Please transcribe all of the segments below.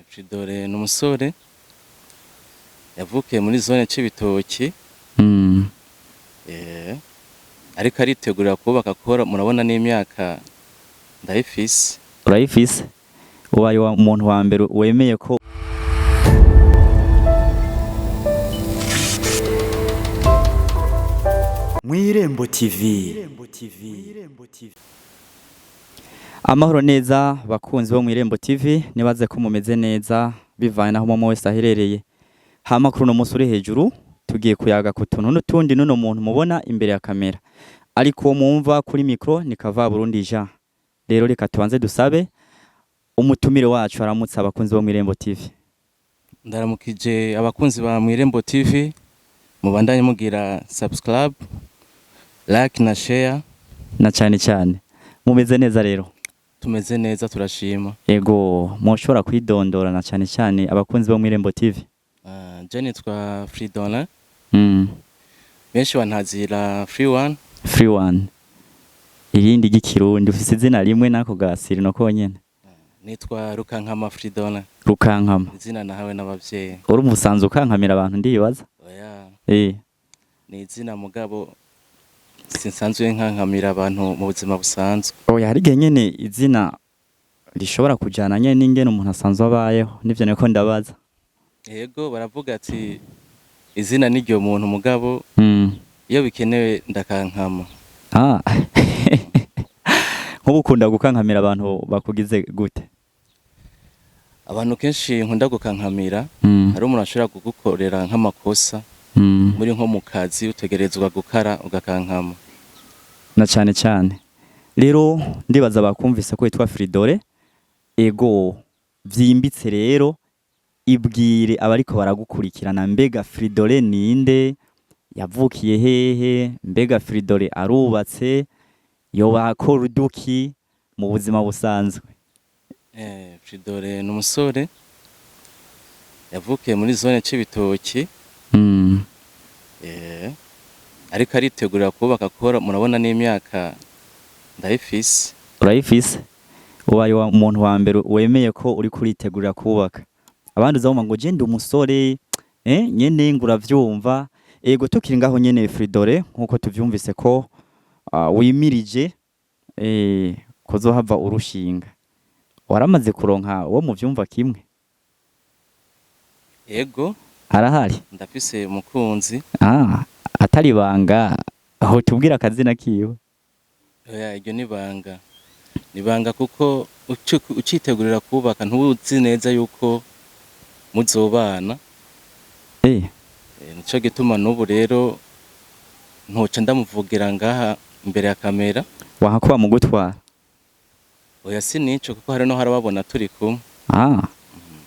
Fridore ni umusore yavukiye muri zone Cibitoki. Ariko aritegurira kubaka kuko murabona n'imyaka ndayifise. Urayifise, ubaye umuntu wa mbere wemeye ko Mw'Irembo TV. Amahoro neza bakunzi bo mw'Irembo TV, nibaze ko mumeze neza bivanye naho umwe wese aherereye. Hama kuri uno munsi uri hejuru tugiye kuyaga ku tuntu n'utundi n'uno muntu mubona imbere ya kamera, ariko uwo mwumva kuri mikro ni Kava Burundi Jean. Rero reka tubanze dusabe umutumire wacu aramutse abakunzi bo mw'Irembo TV. Ndaramukije abakunzi ba Mw'Irembo TV, mubandanye mugira subscribe, like na share. Na cyane cyane mumeze neza rero? Tumeze neza, turashima. Ego, mushobora kwidondora na cyane cyane abakunzi bo mw'Irembo TV? Je nitwa Fridolin. Benshi bantazira Free One. Free One, irindi ry'ikirundi ufise izina rimwe nako gasiri no konyene? Nitwa Rukankama Fridolin. Rukankama. Izina nahawe n'abavyeyi. Urumva usanzwe ukankamira abantu, ndibaza. Oya. Ni izina, mugabo sinsanzwe nkankamira abantu mu buzima busanzwe. Oya, hari igihe nyene izina rishobora kujana nyene n'ingene umuntu asanzwe abayeho, nivyo niko ndabaza. Yego, baravuga ati izina n'iryo muntu, mugabo iyo bikenewe ndakankama. Ah. Nk'ubu ukunda gukankamira abantu bakugize gute? Abantu kenshi nkunda gukankamira, hari umuntu ashobora kugukorera nk'amakosa muri nko mu kazi, utegerezwa gukara ugakankama. Na cyane cyane rero ndibaza bakumvise ko witwa Fridore. Ego, vyimbitse rero ibwire abariko baragukurikirana, mbega Fridore ninde, yavukiye hehe, mbega Fridore arubatse, yoba akora uduki mu buzima busanzwe? Fridore ni umusore yavukiye muri zone Cibitoki. Ariko aritegurira kubaka kuko murabona n'imyaka ndayifise. Urayifise, ubaye umuntu wa mbere wemeye ko uri kuritegurira kubaka. Abandi uzabumva ngo je ndi umusore nyene ngo uravyumva. Ego, tukiri ngaho nyene Fridore, nkuko tuvyumvise ko wimirije kuzohava urushinga, waramaze kuronka uwo muvyumva kimwe? Yego. Arahari? Ndafise umukunzi. Ah, atari ibanga aho tubwira akazina kiwe? Oya, iryo ni ibanga, ni ibanga kuko ucitegurira kubaka ntuzi neza yuko muzobana. Nico gituma n'ubu rero ntoca ndamuvugira ngaha imbere ya kamera. Wanka ko bamugutwara? Oya, si nico, kuko hari no harababona turi kumwe. Ah,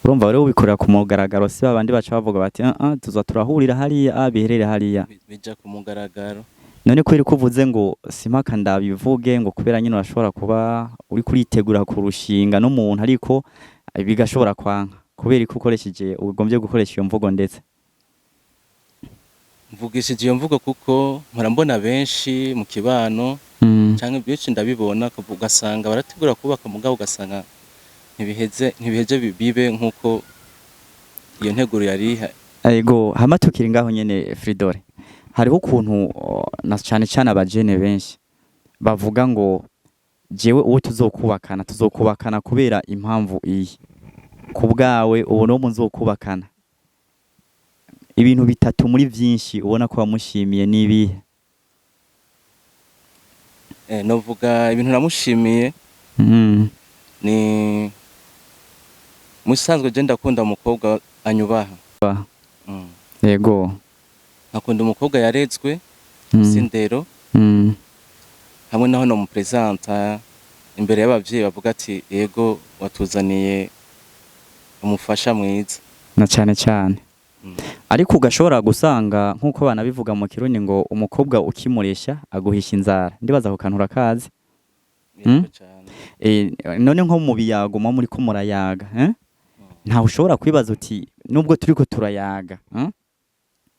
urumva rero ubikorera ku mugaragaro, si babandi baca bavuga bati ah ah, tuza turahurira hariya, ah biherere hariya. Bija ku mugaragaro. None kubera ko uvuze ngo simpaka ndabivuge, ngo kubera nyine urashobora kuba uri kuritegura kurushinga n'umuntu ariko bigashobora kwanka, kubera ko ukoresheje ugombye gukoresha iyo mvugo ndetse? Mvugishije iyo mvugo kuko mpora mbona benshi mu kibano canke benshi ndabibona, ugasanga barategura kubaka, mugabo ugasanga ntibiheze, ntibiheje bibe nkuko iyo nteguro yari Ego, hama tukiri ngaho nyene Fridore, hariho ukuntu na cane cane abajene benshi bavuga ngo jewe uwo tuzokubakana tuzokubakana kubera impamvu iyi. Ku bwawe ubu no muzokubakana, ibintu bitatu muri vyinshi ubona ko wamushimiye n'ibihe? Novuga ibintu namushimiye ni musanzwe je ndakunda umukobwa anyubaha. Nkakunda umukobwa yarezwe, sindero hamwe naho no mupresenta imbere y'abavyeyi bavuga ati yego, watuzaniye umufasha mwiza. Na cane cane. Ariko ugashobora gusanga nk'uko banabivuga mu Kirundi ngo umukobwa ukimuresha aguhisha inzara, ndibaza ako kantu urakazi. Yego cane. None nko mu biyago muba muriko murayaga, eh? Ntawe ushobora kwibaza uti nubwo turiko turayaga,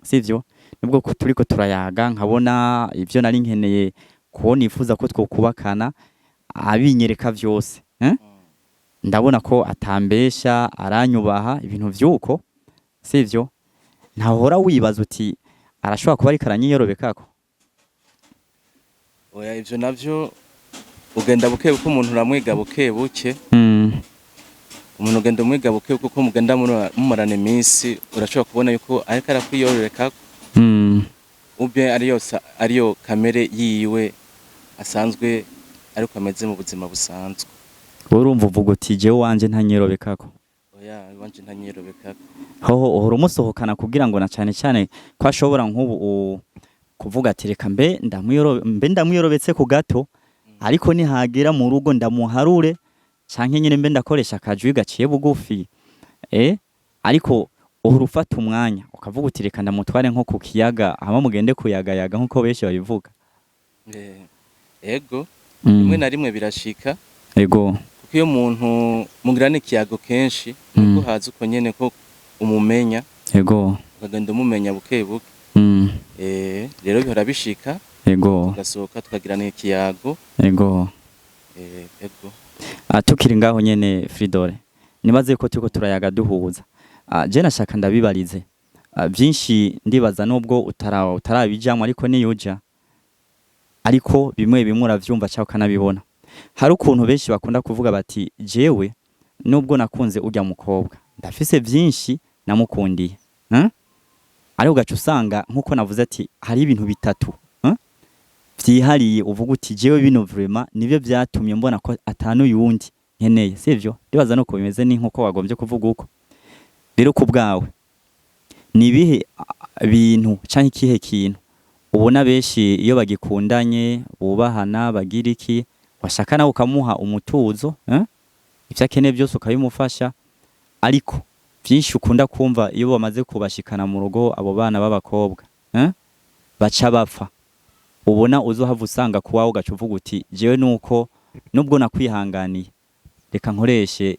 Sivyo, nubwo turiko turayaga nkabona ivyo nari nkeneye kubona, nifuza ko twokubakana, abinyereka vyose, eh? Ndabona ko atambesha, aranyubaha, ibintu vyuko, sivyo? Ntahora wibaza uti arashobora kuba ariko aranyiyorobekako? Oya, ivyo navyo ugenda buke buke, umuntu uramwiga buke buke. Umuntu ugenda umwiga buke buke, uko mugenda mumarana iminsi, urashobora kubona yuko ariko arakwiyororeka ubwe ariyo kamere yiwe asanzwe ariko ameze mu buzima busanzwe. Urumva uvuga uti jewe wanje ntanyiyorobekako? Oya, iwanje ntanyiyorobekako. Hoho uhora umusohokana kugira ngo na cane cane ko ashobora nk'ubu kuvuga ati reka mbe ndamwiyorobetse ku gato, ariko nihagera mu rugo ndamuharure, canke nyene mbe ndakoresha akajwi gaciye bugufi, ariko uhora ufata umwanya ukavuga uti reka ndamutware nko ku kiyaga, hama mugende kuyagayaga nkuko benshi babivuga? Ego, rimwe na rimwe birashika. Kuko iyo umuntu mugirana ikiyago kenshi, nibwo haza uko nyene ko umumenya, ukagenda umumenya buke buke. Rero bihora bishika, tugasohoka tukagirana ikiyago. Ego. Tukiri ngaho nyene, Fridore, nibaze ko turiko turayaga duhuza. Je nashaka ndabibarize. Vyinshi ndibaza nubwo utarabijamwo, ariko niyuja, ariko bimwe bimwe uravyumva cyangwa ukanabibona. Hari ukuntu benshi bakunda kuvuga bati jewe nubwo nakunze urya mukobwa, ndafise vyinshi namukundiye. Ariko ugaca usanga nkuko navuze ati hari ibintu bitatu, vyihariye uvuga uti jewe bino vraiment nivyo vyatumye mbona ko atanu yundi nkeneye, sivyo? Ndibaza nuko bimeze, ni nkuko wagombye kuvuga uko. Rero ku bwawe ni ibihe bintu canke ikihe kintu ubona benshi iyo bagikundanye bubahana, bagira iki, washaka nawe ukamuha umutuzo, ivyo akeneye byose ukabimufasha, ariko vyinshi ukunda kumva iyo bamaze kubashikana mu rugo abo bana b'abakobwa, baca bapfa, ubona uzohava usanga kuwawe ugaca uvuga uti jewe nuko nubwo nakwihanganiye, reka nkoreshe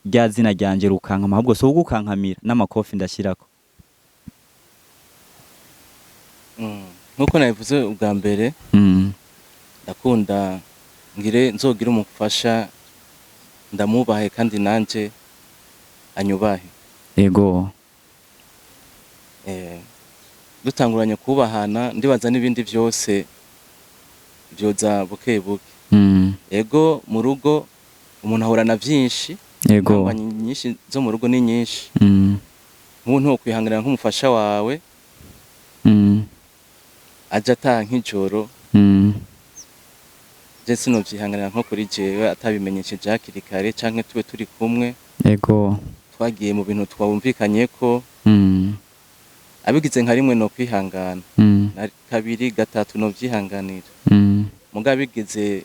rya zina ryanje rukankama, ahubwo si ugukankamira n'amakofi ndashirako? Nkuko nabivuze ubwa mbere, ndakunda ngire nzogire umufasha ndamubahe kandi nanje anyubahe. Dutanguranye kubahana, ndibaza n'ibindi vyose vyoza buke buke. Ego, mu rugo umuntu ahura na vyinshi. Intambamyi nyinshi zo mu rugo ni nyinshi. Nk'ubu ntiwokwihanganira nk'umufasha wawe aja ataha nk'ijoro. Je sinovyihanganira nko kuri jewe atabimenyesheje hakiri kare, canke tube turi kumwe twagiye mu bintu twumvikanyeko. Abigize nka rimwe no kwihangana, na kabiri, gatatu novyihanganira. Mugabo abigize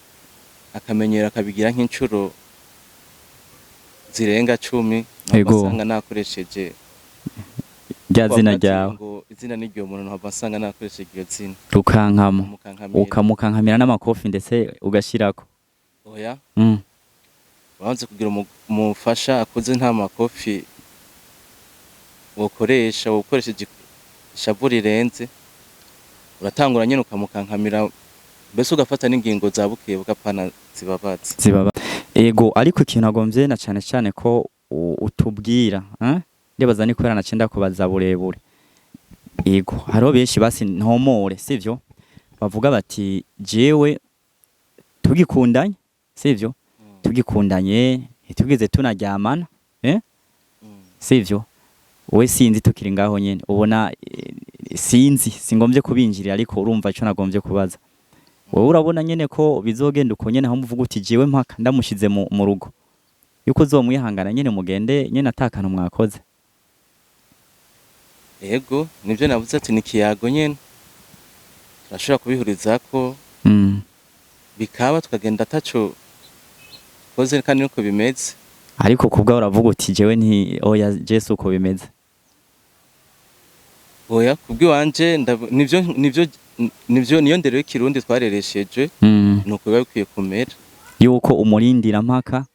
akamenyero, akabigira nk'incuro zirenga 10, nsanga nakoresheje rya zina ryawe. Ngo izina n'iryo muntu, nkaba nsanga nakoresheje iryo zina. Rukankama. Mukankamira. Ukamukankamira n'amakofi ndetse ugashirako? Oya. Ubanze kugira umufasha akuze, nta makofi wokoresha, wokoresheje ishavu rirenze. Uratangura nyene ukamukankamira, mbese ugafata n'ingingo za buke bugapana zibabaza. Zibaba, ego. Ariko ikintu agomvye na cane cane ko utubwira, ndibaza ni kubera naciye ndakubaza burebure. Ego, hariho benshi basi ntomore, sivyo, bavuga bati jewe tugikundanye, sivyo, tugikundanye ntitugeze tunaryamana, sivyo? We sinzi, tukiri ngaho nyene ubona, sinzi, singombye kubinjirira, ariko urumva ico nagombye kubaza. Wowe urabona nyene ko bizogenda uko nyene, aho muvuga uti jewe mpaka ndamushize mu rugo, yuko uzomwihangana nyene mugende nyene atakantu mwakoze? Ego, nivyo navuze ati ni ikiyago nyene, turashobora kubihurizako, bikaba tukagenda ataco koze, kandi niko bimeze. Ariko kubwa uravuga uti jewe nti oya, je si uko bimeze. Oya, kubw'iwanje nivyo niyo ndero y'ikirundi twarereshejwe, nuko biba bikwiye kumera. Yuko umurindira mpaka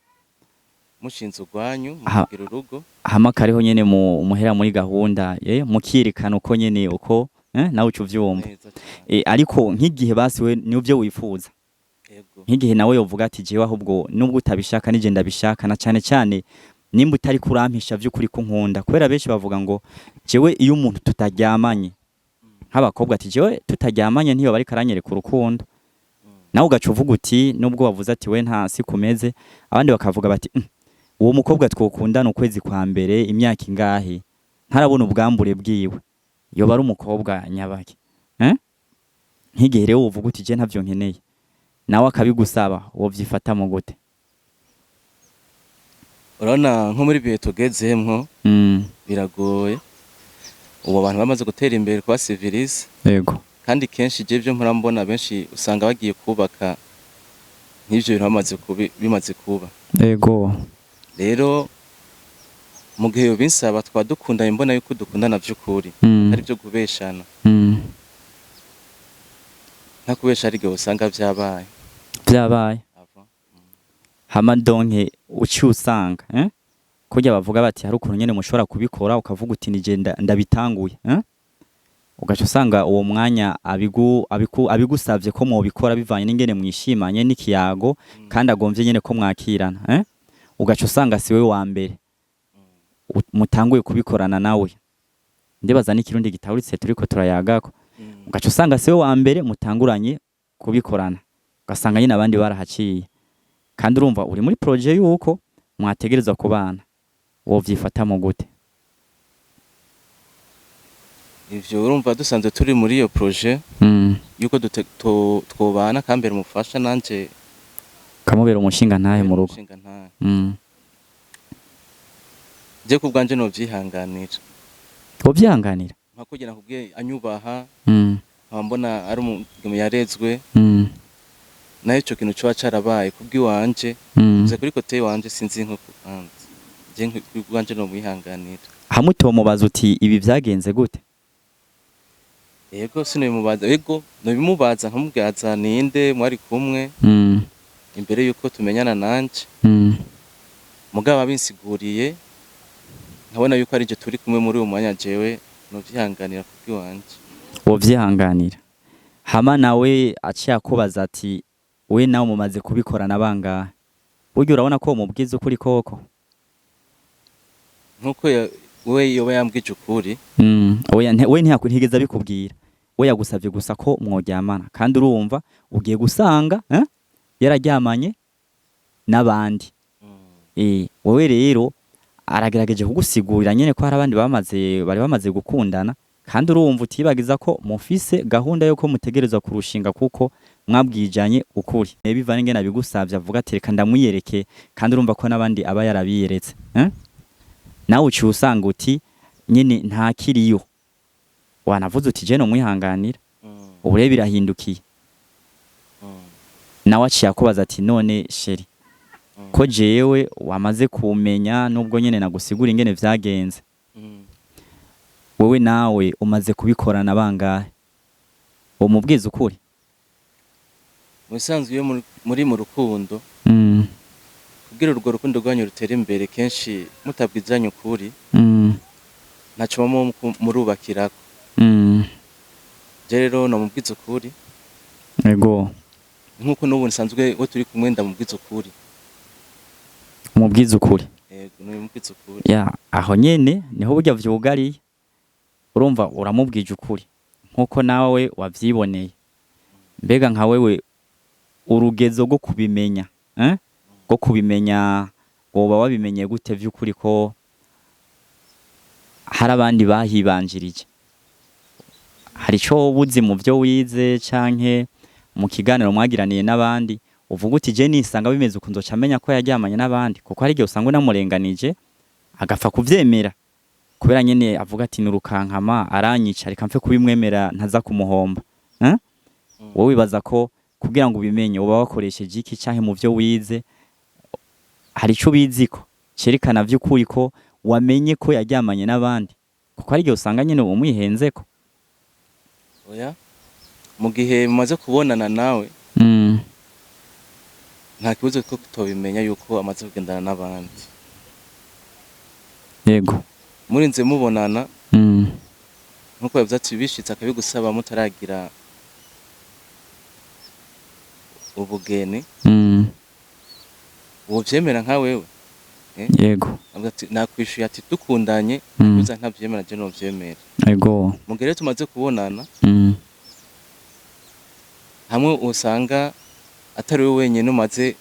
mushinze urwanyu, mukagira urugo. Hama kariho nyene mu muhera muri gahunda, mukirikana uko nyene uko, nawe uca uvyumva. Neza cane. Ariko nk'igihe basi we nivyo wifuza. Yego. Nk'igihe nawe yovuga ati jewe ahubwo nubwo utabishaka nije ndabishaka, na cane cane nimba utari kurampisha vy'ukuri ko nkunda, kubera benshi bavuga ngo jewe iyo umuntu tutaryamanye, nk'abakobwa ati jewe tutaryamanye ntiyo bariko aranyereka urukundo. Nawe ugaca uvuga uti nubwo wavuze ati we nta si kumeze, abandi bakavuga bati uwo mukobwa twokundana ukwezi kwa mbere imyaka ingahe ntarabona ubwambure bwiwe, yoba ari umukobwa nyabaki, eh? Nk'igihe rero uvuga uti je ntavyo nkeneye, nawe akabigusaba, wovyifata mu gute? Urabona nko muri bihe tugezemwo biragoye, ubu abantu bamaze gutera imbere kuba civilisé. Kandi kenshi je ivyo mpora mbona, benshi usanga bagiye kubaka nk'ivyo bintu bamaze bimaze kuba. Rero mu gihe yobinsaba twaba dukundanye, mbona yuko dukundana vy'ukuri, atari vyo kubeshana. Nta kubesha, hari igihe usanga vyabaye. Vyabaye. Ava. Hama donke uciye usanga, eh? Kurya bavuga bati hari ukuntu nyene mushobora kubikora ukavuga uti nije ndabitanguye, eh? Ugaca usanga uwo mwanya abigusavye ko mwobikora bivanye n'ingene mwishimanye n'ikiyago, kandi agomvye nyene ko mwakirana, eh? Ugaca usanga siwe wa mbere mutanguye kubikorana nawe. Ndibaza n'ikirundi gitahuritse turiko turayagako. Ugaca usanga siwe wa mbere mutanguranye kubikorana, ugasanga nyine abandi barahaciye, kandi urumva uri muri projet yuko mwategerezwa kubana, wovyifatamo gute? Ivyo urumva dusanzwe turi muri iyo projet yuko twobana kambere umufasha nanje Kamubera umushinga ntahe mu rugo. Umushinga ntahe. Je ku bwanje novyihanganira. Wovyihanganira? Nka kugira nakubwiye, anyubaha, nkaba mbona ari umugemo yarezwe, nayo ico kintu coba carabaye kubw'iwanje, nze kuri côté iwanje, sinzi nko ku bandi, je kubwanje nomwihanganira. Hamwe utomubaza uti ibi vyagenze gute? Yego, sinobimubaza. Yego, nobimubaza nkamubwaza ninde mwari kumwe imbere yuko tumenyana nanje. Mugabo abinsiguriye nkabona yuko ari je turi kumwe muri uwo mwanya, jewe novyihanganira kubw'iwanje. Wovyihanganira. Hama nawe aciye akubaza ati we nawe mumaze kubikorana bangahe, burya urabona ko mubwiza ukuri koko? Nkuko we yoba yambwije ukuri. Oya, we ntigeze abikubwira, we yagusavye gusa ko mworyamana, kandi urumva ugiye gusanga, eh? Yararyamanye n'abandi. Wowe rero aragerageje kugusigurira nyene ko hari abandi bari bamaze gukundana, kandi urumva utibagiza ko mufise gahunda yuko mutegerezwa kurushinga kuko mwabwijanye ukuri. Bivanye ingene abigusavye, avuga ati reka ndamwiyereke, kandi urumva ko n'abandi aba yarabiyeretse, eh? Nawe uciye usanga uti nyene ntakiriyo, wanavuze uti je nomwihanganira. Ubu rero birahindukiye. Nawe aciye akubaza ati none chéri, ko jewe wamaze kumenya nubwo nyene nagusigura ingene vyagenze, wewe nawe umaze kubikorana bangahe? Umubwiza ukuri? Mu bisanzwe iyo muri mu rukundo, kugira urwo rukundo rwanyu rutere imbere, kenshi mutabwizanye ukuri, ntaco muba murubakirako. Je rero nomubwiza ukuri. Nkuko n'ubu nsanzwe we turi kumwe ndamubwiza ukuri. Umubwiza ukuri? Yego, nomubwiza ukuri. Ya, aho nyene niho burya vyugariye. Urumva uramubwije ukuri nkuko nawe wavyiboneye. Mbega nka wewe urugezo rwo kubimenya, eh? Rwo kubimenya woba wabimenye gute vy'ukuri ko hari abandi bahibanjirije? Hari ico woba uzi mu vyo wize canke mu kiganiro mwagiraniye n'abandi, uvuga uti je nisanga bimeze uku nzoca menya ko yaryamanye n'abandi? Kuko hari igihe usanga unamurenganije agapfa kuvyemera kubera nyene avuga ati nurukankama aranyica, reka mfe kubimwemera ntaza kumuhomba, eh? Wowe wibaza ko kugira ngo ubimenye uba wakoresheje iki, canke mu vyo wize hari ico ubiziko cerekana vy'ukuri ko wamenye ko yaryamanye n'abandi? Kuko hari igihe usanga nyene umwihenzeko. Oya, mu gihe mumaze kubonana nawe, nta kibazo ko kutobimenya yuko amaze kugendana n'abandi. Murinze mubonana, nkuko yavuze ati bishitse akabigusaba mutaragira. Ubugeni Mm. wovyemera nka wewe? Yego. Avuga ati nakwishuye ati dukundanye, uza ntavyemera, je novyemera. Mu gihe rero tumaze kubonana, hamwe usanga atari we wenyine umaze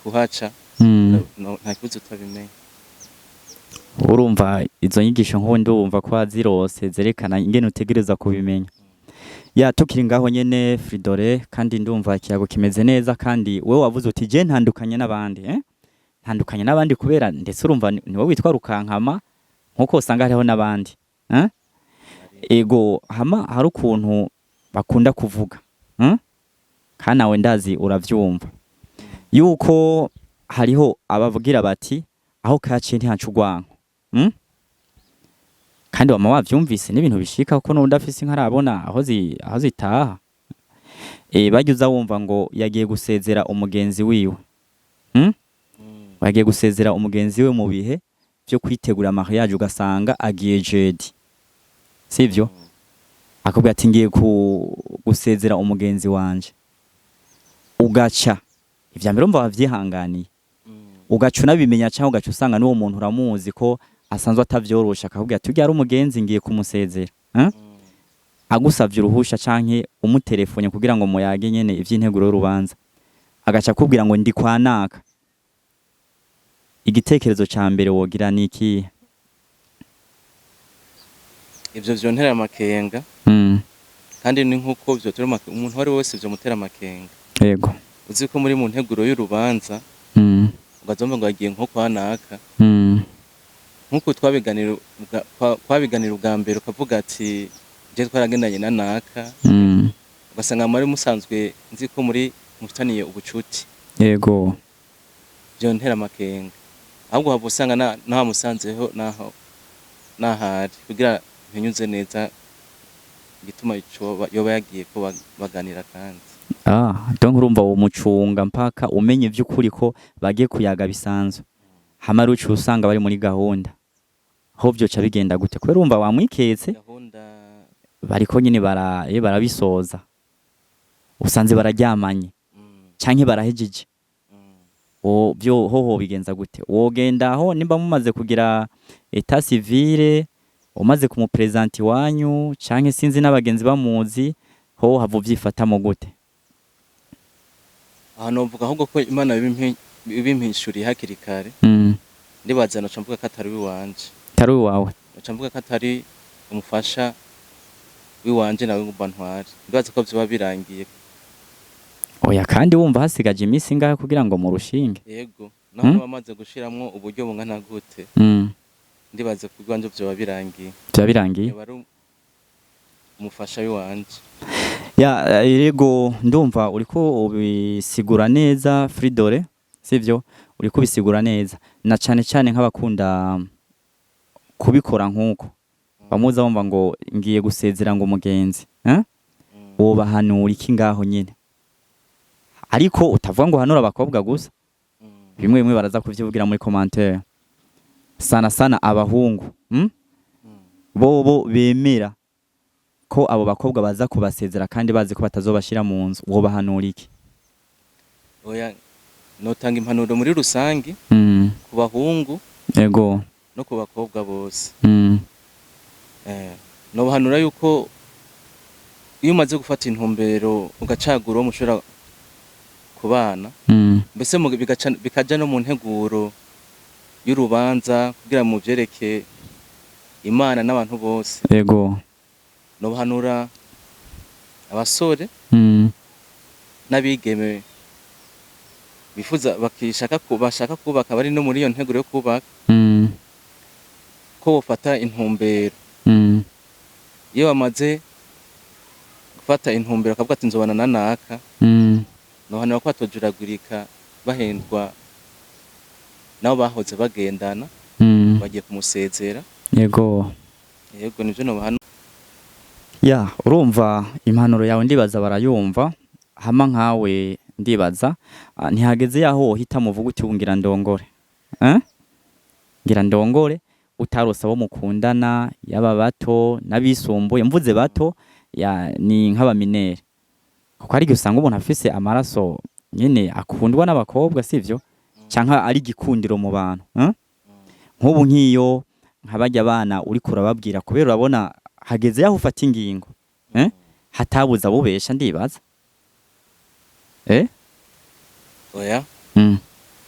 kuhaca, no, nta kibazo utabimenya. Urumva izo nyigisho nk'ubu ndumva ko wazirose zerekana ingene utegereza kubimenya. Ya, tukiri ngaho nyene, Fridore, kandi ndumva ikiyago kimeze neza, kandi wewe wavuze uti je ntandukanye n'abandi, eh? Ntandukanye n'abandi kubera ndetse urumva ni wowe witwa Rukankama, nkuko usanga hariho n'abandi, eh? Ego, hama hari ukuntu bakunda kuvuga, Kandi nawe ndazi uravyumva yuko hariho abavugira bati aho kaciye ntihaca urwanko, Kandi wama wavyumvise n'ibintu bishika kuko n'undi afise inka arabona aho zitaha. Barya uza wumva ngo yagiye gusezera umugenzi wiwe, Yagiye gusezera umugenzi we mu bihe vyo kwitegura mariage, ugasanga agiye jeudi, sivyo? Akubwira ati ngiye gusezera umugenzi wanje, ugaca ivya mbere umva wavyihanganiye, ugaca unabimenya cyangwa ugaca usanga n'uwo muntu uramuzi ko asanzwe atavyorosha, akakubwira ati urya ari umugenzi ngiye kumusezera, eh? Agusavye uruhusha canke umutelefone kugira ngo muyage nyene ivy'integuro y'urubanza, agaca akubwira ngo ndi kwa naka, igitekerezo ca mbere wogira ni ikihe? Ivyo vyontera amakenga. Kandi ni nkuko vyotera umuntu uwo ari we wese vyomutera amakenga. Uzi ko muri mu nteguro y'urubanza, ukazumva ngo yagiye nko kwa naka, nkuko twabiganira ubwa mbere, ukavuga ati je twaragendanye na naka, ugasanga muri musanzwe nzi ko muri mufitaniye ubucuti, vyontera amakenga. Ahubwo hava usanga nahamusanzeho naho nahari kugira mpinyuze neza igituma ico yoba yagiye ko baganira kandi. Ah, donc urumva uwo mucunga mpaka umenye ivy'ukuri ko bagiye kuyaga bisanzwe, hama ruca usanga bari muri gahunda, ho vyoca bigenda gute? Kubera urumva wamwiketse. Gahunda? Bariko nyene barabisoza, usanze bararyamanye canke barahejeje. Wo byo hoho bigenza gute? Wogenda aho nimba mumaze kugira état civil, umaze kumupresenta iwanyu, canke sinzi n'abagenzi bamuzi, ho hava uvyifatamo gute? Aha novuga ahubwo ko Imana ibimpishuriye hakiri kare. Ndibaza noca mvuga ko atari uwiwanje. Tari uwawe? Noca mvuga ko atari umufasha w'iwanje nawe ngumva ntware. Ndibaza ko vyoba birangiye. Oya, kandi wumva hasigaje iminsi ingahe kugira ngo murushinge? Yego, naho bamaze gushiramwo uburyo bungana gute, ndibaza ko iwanje vyoba birangiye. Vyoba birangiye. Yoba ari umufasha w'iwanje. Ya, yego, ndumva uriko ubisigura neza, Fridore, sivyo? Uriko ubisigura neza, na cane cane nk'abakunda kubikora nk'uko bamuza bumva ngo ngiye gusezera ngo umugenzi, eh? Wobahanura iki ngaho nyene? Ariko utavuga ngo hanura abakobwa gusa, bimwe bimwe baraza kuvyivugira muri commentaire, sana sana abahungu, Bobo bemera ko abo bakobwa baza kubasezera kandi bazi ko batazobashira mu nzu, wobahanura iki? Oya, notanga impanuro muri rusangi ku bahungu no ku bakobwa bose. Nobahanura yuko iyo umaze gufata intumbero ugacagura uwo mushobora kubana, mbese bikaja no mu nteguro y'urubanza kugira mu vyereke Imana n'abantu bose, nobahanura abasore n'abigeme bifuza bakishaka bashaka kubaka, bari no muri iyo nteguro yo kubaka, ko bofata intumbero. Iyo bamaze gufata intumbero bakavuga ati nzobana na naka, nohanura ko batojuragurika bahendwa nabo bahoze bagendana, bagiye kumusezera. Yego, nivyo nobahanura. Ya, urumva impanuro yawe ndibaza barayumva. Hama nkawe ndibaza ntihageze yaho wohita muvuga uti ubu ngira ndongore, eh? Ngira ndongore, utarose abo mukundana, yaba bato n'abisumbuye. Mvuze bato ya ni nk'abaminere, kuko hari igihe usanga umuntu afise amaraso. nyene akundwa n'abakobwa, sivyo? Canke ari igikundiro mu bantu, eh? Nk'ubu nk'iyo nka barya bana uriko urababwira, kubera urabona hageze yaho ufata ingingo, eh? Hatabuza bubesha, ndibaza, eh? Oya.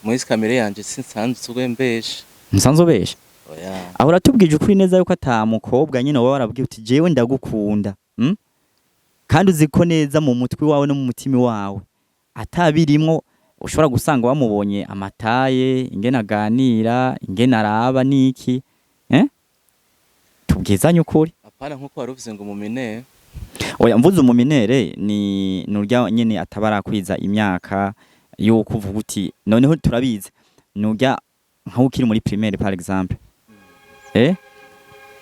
Muri kamere yanje sinsanzwe mbesha. Nsanzwe ubesha? Oya. Aho uratubwije ukuri neza yuko ata mukobwa nyine wowe warabwiye uti jewe ndagukunda, Kandi uzi ko neza mu mutwe wawe no mu mutima wawe atabirimwo, ushobora gusanga wamubonye amataye, ingene aganira, ingene araba niki, eh? Tubwizanye ukuri. Apana nkuko wari uvuze ngo mumine. Oya, mvuze umu mineur ni nurya nyene ataba arakwiza imyaka yuko uvuga uti noneho turabizi, nurya nkaho ukiri muri primaire par exemple, eh?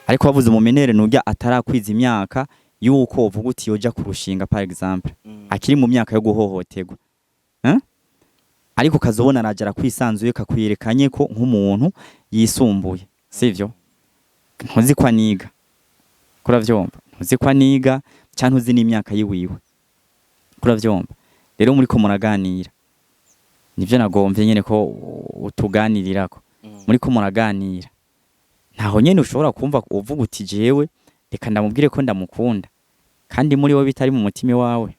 Ariko bavuze umu mineur nurya atarakwiza imyaka yuko uvuga uti yoja kurushinga par exemple, akiri mu myaka yo guhohoterwa, eh? Ariko ukazobona araja arakwisanzuye, kakwiyerekanye ko nk'umuntu yisumbuye, sivyo? Ntuzi ko aniga, kuravyumva? Ntuzi ko aniga canke uzi n'imyaka yiwiwe, kuravyumva? Rero muriko muraganira, nivyo nagomvye nyene ko utuganirirako. Muriko muraganira, ntaho nyene ushobora kumva uvuga uti jewe reka ndamubwire ko ndamukunda, kandi muri we bitari mu mutima wawe?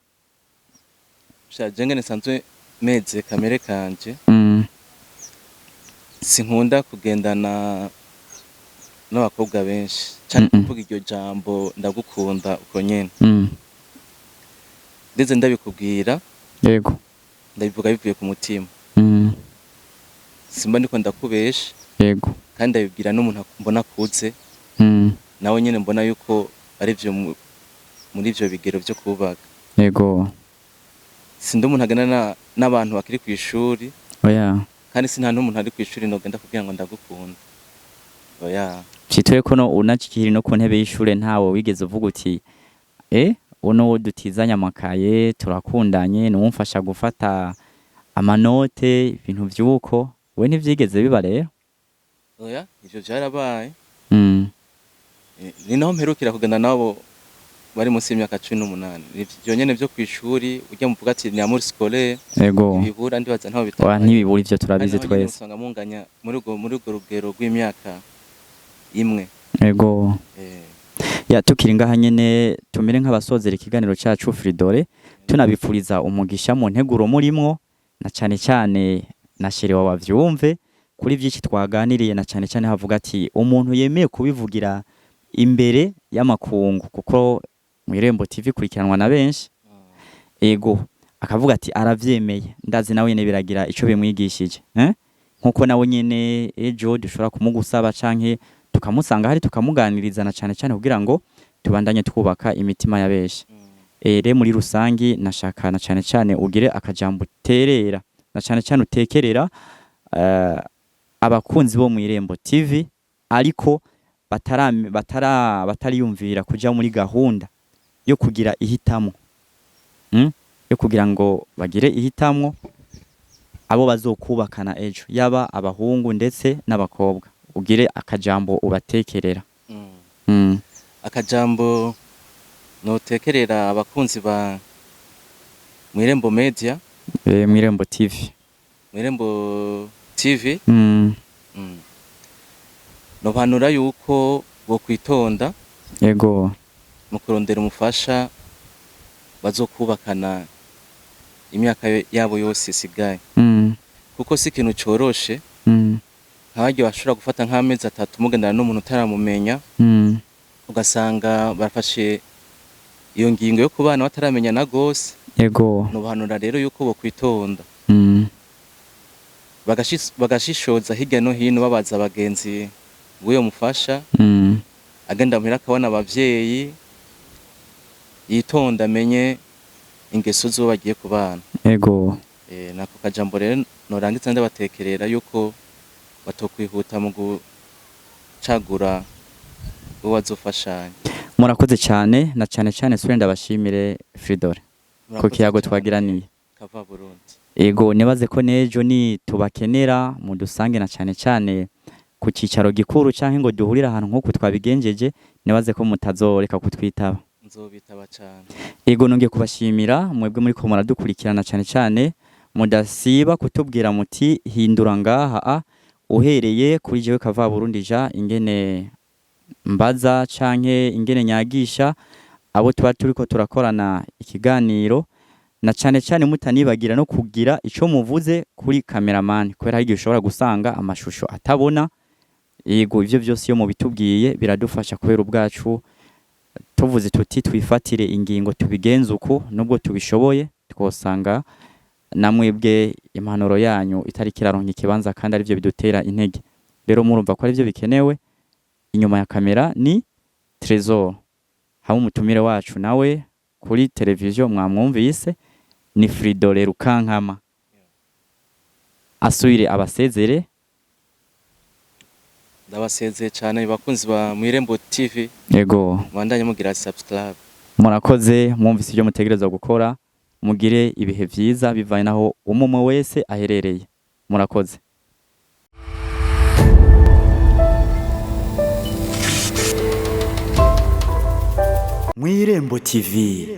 Sha, je ngene nsanzwe meze, kamere kanje, sinkunda kugendana n'abakobwa benshi canke kuvuga iryo jambo ndagukunda uko nyene. Ndeze ndabikubwira, ndabivuga bivuye ku mutima. Simba ndiko ndakubesha. Kandi ndabibwira n'umuntu mbona akuze, nawe nyene mbona yuko ari vyo muri ivyo bigero vyo kubaka. Sindi umuntu agenda n'abantu bakiri kw'ishuri. Oya. Kandi si nta n'umuntu ari kw'ishuri nogenda kugira ngo ndagukunda, oya. Citwe ko no unakikiri no ku ntebe y'ishure ntawe wigeze uvuga uti uno dutizanya amakaye turakundanye, nuwumfasha gufata amanote, ibintu vy'uko we ntivyigeze biba rero? Oya, ivyo vyarabaye. Ni naho mperukira kugenda nabo bari munsi y'imyaka 18. Ivyo nyene vyo kw'ishuri urya muvuga ati ni amour scolaire. Ibibura ndibaza ntaho Wa bitabaye. Ntibibura ivyo, Kandi turabizi naho nyene twese. usanga munganya muri urwo rugero rw'imyaka imwe. Ya, tukiri ngaha nyene tumere nk'abasozera ikiganiro cacu, Fridore, tunabipfuriza umugisha mu nteguro murimwo, na cane cane na chéri wawe avyumve kuri vyinshi twaganiriye, na cane cane havuga ati umuntu yemeye kubivugira imbere y'amakungu, kuko Mw'Irembo TV ikurikiranwa na benshi, ego, akavuga ati aravyemeye, ndazi nawe nyene biragira ico bimwigishije, eh? Nkuko nawe nyene ejo dushobora kumugusaba canke tukamusanga hari tukamuganiriza, na cane cane kugira ngo tubandanye twubaka imitima ya benshi. Ere muri rusangi nashaka na cane cane ugire akajambo uterera, na cane cane utekerera abakunzi bo Mw'Irembo TV ariko batara batara batariyumvira kuja muri gahunda yo kugira ihitamo, Yo kugira ngo bagire ihitamwo abo bazokubakana ejo, yaba abahungu ndetse n'abakobwa, ugire akajambo ubatekerera. Akajambo notekerera abakunzi ba Mw'Irembo Media, Mw'Irembo TV. Mw'Irembo TV, nobanura yuko bokwitonda mu kurondera umufasha bazokubakana imyaka yabo yose isigaye, kuko si ikintu coroshe. Nkabarya bashobora gufata nk'amezi 3 mugendana n'umuntu utaramumenya, ugasanga barafashe iyo ngingo yo kubana bataramenyana gose. Nobahanura rero yuko bokwitonda, bagashishoza hirya no hino, babaza abagenzi b'uyo mufasha, agenda muhira akabona abavyeyi, yitonda amenye ingeso z'uwo bagiye kubana. Nako kajambo rero norangiza ndabatekerera yuko batokwihuta mu gucagura uwo bazofashanya. Murakoze cyane, na cyane cyane sure ndabashimire, Fridore, ku Murakoze kiyago cane. twagiraniye. Kava Burundi. Ego, nibaze ko nejo ni tubakenera mudusange, na cyane cyane ku cicaro gikuru canke ngo duhurire ahantu nk'uku twabigenjeje, nibaze ko mutazoreka kutwitaba. Nzobitaba cane. Ego, nongeye kubashimira mwebwe muri ko muradukurikirana, cyane cyane Mudasiba kutubwira muti hindura ngaha a uhereye kuri jewe kava Burundi ja ingene mbaza canke ingene nyagisha abo tuba turiko turakorana ikiganiro, na cane cane mutanibagira no kugira ico muvuze kuri cameraman, kubera hari igihe ushobora gusanga amashusho atabona. Yego, ivyo vyose iyo mubitubwiye biradufasha, kubera ubwacu tuvuze tuti twifatire ingingo tubigenze uku, nubwo tubishoboye twosanga namwebwe impanuro yanyu itariko iraronka ikibanza, kandi arivyo bidutera intege. Rero murumva ko arivyo bikenewe. Inyuma ya kamera ni Trésor, hamwe umutumire wacu nawe kuri televiziyo mwamwumvise ni Fridolin Rukankama. Asubire abasezere. Ndabasezeye cyane bakunzi ba Mwirembo TV. Yego. Mwandanye mugira subscribe. Murakoze, mwumvise ibyo mutegerezwa gukora. Mugire ibihe vyiza bivanye naho umwe wese aherereye. Murakoze. Mwirembo TV.